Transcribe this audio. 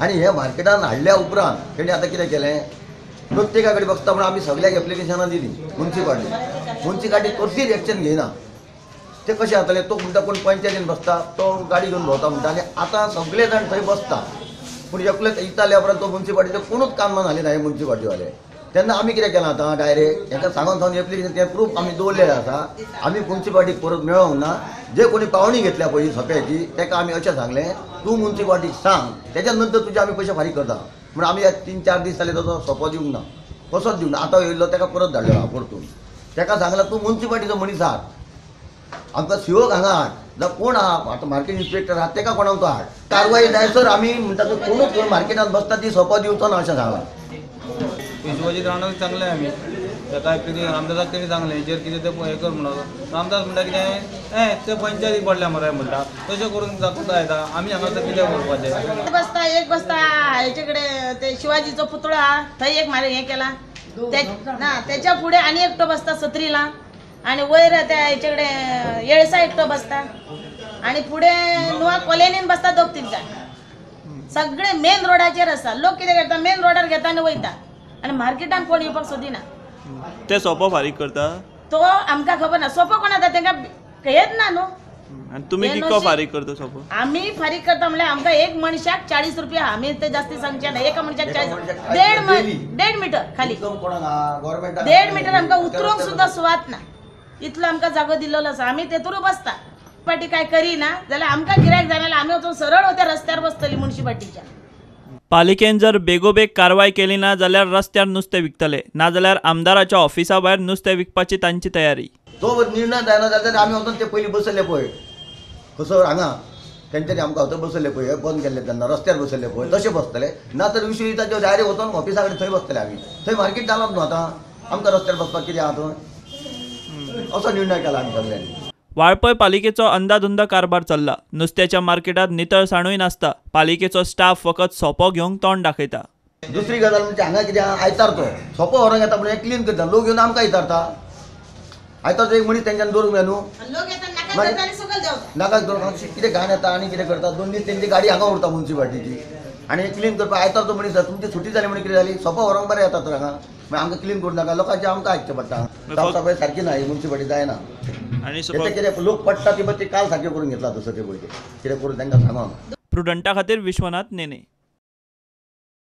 आनी हे मार्केटान हाडल्या उपरांत तेणी आतां कितें केलें, प्रत्येका कडेन बसता म्हणून आमी सगळ्याक एप्लिकेशनां दिली मुन्सिपाल्टी. मुन्सिपाल्टी कसलीच एक्शन घेयना. ते कशें जातलें, तो म्हणटा कोण पंचायतीन बसता, तो गाडी घेवन भोंवता म्हणटा. आनी आतां सगळे जाण थंय बसता, पूण एकलेच इचारल्या उपरांत तो मुन्सिपाल्टीचो कोणूच काम घाली ना हे मुन्सिपाल्टीवाले. तेन्ना आमी कितें केलां आतां डायरेक्ट हेका सांगून सांगून एप्लिकेशन तें प्रूफ आमी दवरलेलें आसा. आमी मुन्सिपाल्टीक परत मेळोंक ना. जे कोणी पावणी घेतल्या पळय सोप्याची तेका आमी अशें सांगलें, तूं मुन्सिपाल्टीक सांग, तेच्या नंतर तुजे आमी पयशे फारीक करता. म्हण आमी ह्या 3-4 दीस जाले ताचो सोपो दिवंक ना, कसोच दिवंक ना. आतां येयल्लो तेका परत धाडलो परतून, तेका सांगलां तूं मुन्सिपाल्टीचो मनीस हाड, आमकां सीओक हांगा हाड, जावं कोण आहा आतां मार्केट इन्स्पेक्टर आहा तेका कोणाक तो हाड. कारवाय जाय सर आमी म्हणटा तो कोणूच कोण मार्केटान बसता ती सोपो दिवचो ना अशें सांगलां. शिवाजी ग्रावंडाक सांगलें आमी ताका एप्लिकेशन रामदासाक तेणी सांगलें हेचेर कितें तें हें कर म्हणून. रामदास म्हणटा कितें ए ते पंचायतीक पडल्या मरे म्हणटा, तशें करून दाखोवता येता. आमी हांगासर कितें करपाचें. बसता एक बसता हेचे कडेन ते शिवाजीचो पुतळो आहा थंय एक मारे हें केला ना, तेच्या फुडें आनी एकटो बसता सत्रीला, आनी वयर त्या हेचे कडेन येळसा एकटो बसता, आनी फुडें नुवा कॉलनीन बसता 2-3 जाण. सगळे मेन रोडाचेर आसा. लोक कितें करता, मेन रोडार घेता आनी वयता, आनी मार्केटान कोण येवपाक सोदिना. ते सोपो फारीक करता तो आमकां खबर ना. सोपो कोण आतां तेंकां हेच ना न्हू. आनी तुमी कितको फारीक करता सोपो? आमी फारीक करता म्हणल्यार आमकां एक मनशाक 40 रुपया. आमी ते जास्ती सांगचे ना, एका मनशाक 40, 1.5 मिटर खाली, 1.5 मिटर आमकां उतरूंक सुद्दां सुवात ना, इतलो आमकां जागो दिल्लो आसा. आमी तेतूर बसता. पाटी काय करिना जाल्यार आमकां गिरायक जाय जाल्यार आमी वचून सरळ त्या रस्त्यार बसतली मुन्सिपाल्टीच्या. पालिकेन जर बेगोबेग कारवाय केली ना जाल्यार रस्त्यार नुस्तें विकतले, नाजाल्यार आमदाराच्या ऑफिसा भायर नुस्तें विकपाची तांची तयारी. तो निर्णय जायना जाल्यार आमी वचून ते पयलीं बसयले पळय कसो हांगा तेंच्यांनी आमकां थंय बसयले पळय, बंद केल्ले तेन्ना रस्त्यार बसयले पळय तशें बसतले. ना तर विश्वजिताचे डायरेक्ट वचून ऑफिसा कडेन थंय बसतले आमी. थंय मार्केट जालात न्हू आतां, आमकां रस्त्यार बसपाक कितें आहा थंय, असो निर्णय केला आमी सगळ्यांनी. वाळपय पालिकेचो अंदाधुंद कारभार चल्ला. नुस्त्याच्या मार्केटात नितळसाणूय नासता. पालिकेचो स्टाफ फकत सोपो घेवंक तोंड दाखयता. दुसरी गजाल म्हणजे हांगा कितें आयतार तो सोपो व्हरोंक येता म्हणून क्लीन करता, लोक येवन आमकां विचारता. आयतारचो एक मनीस तेंच्यान दवरूंक जाय न्हू, नाका करून कितें घाण येता आनी कितें करता. 2 दीस तेंची गाडी हांगा उरता मुन्सिपाल्टीची आनी क्लीन करपाक आयतारचो मनीस तुमची सुटी जाली म्हणून कितें जाली, सोपो व्हरोंक बरें येता तर हांगा, मागीर आमकां क्लीन करूं नाका, लोकांचें आमकां आयकचें पडटा. साफसफाय सारकी ना ही मुन्सिपाल्टी जायना. आनी कितें लोक पडटा ती पळय ती काल सारकें करून घेतला तसो ते पळय कितें करून तांकां सांगून. प्रुडंटा खातीर विश्वनाथ नेने.